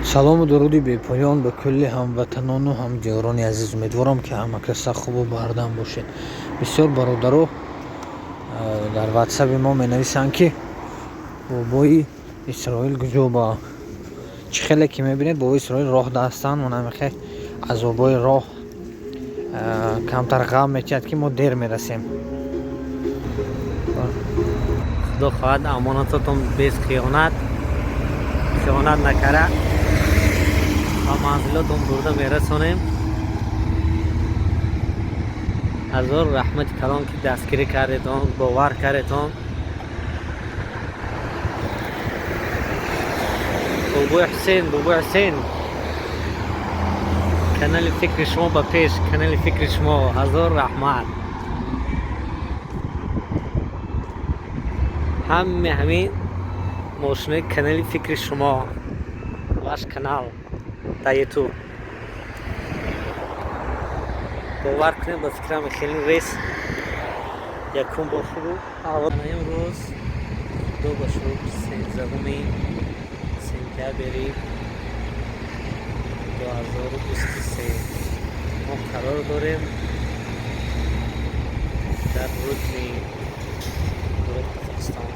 Салому дуруди бепоён ба кулли ҳамватанону ҳамдиёрони азиз. Умедворам, ки ҳама каса хубу бардам бошед. Бисёр бародаро дар ватсаби мо менависанд, ки бобои Исроил куҷо ба чӣ хеле ки мебинед, бобои Исроил роҳда ҳастанд. Монамихе азобои роҳ камтар ғам метиҳад, ки мо дер мерасем. Худо хоҳад, амонатотон без хиёнат, хиёнат накара, ба манзилотон бурда мерасонем. Ҳазор раҳмати калон, ки дастгирӣ кардетон, бовар кардетон. Бобои Ҳусен, бобои Ҳусен, канали фикри шумо ба пеш, канали фикри шумо. Ҳазор раҳмат. Ҳаме ҳамин мошинои канали фикри шумо, ваш канал дар Ютуб. Бовар кунед, ба фикрам, хеле рейс якум бор шуду. Имрӯз, худо ба шукр, 13 сентябри 2023 мо қарор дорем дар Рудни, город Казахстан.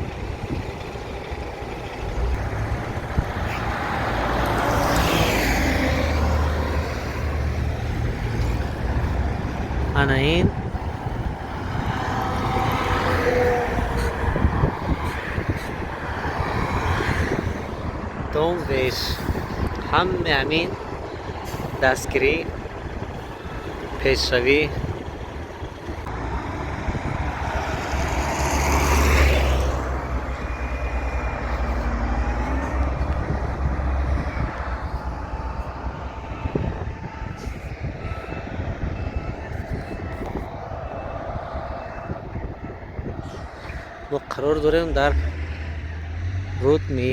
Ана ин дом веш, ҳаме ҳамин дастгирӣ, пешравӣ. Мо қарор дорем дар Рудни.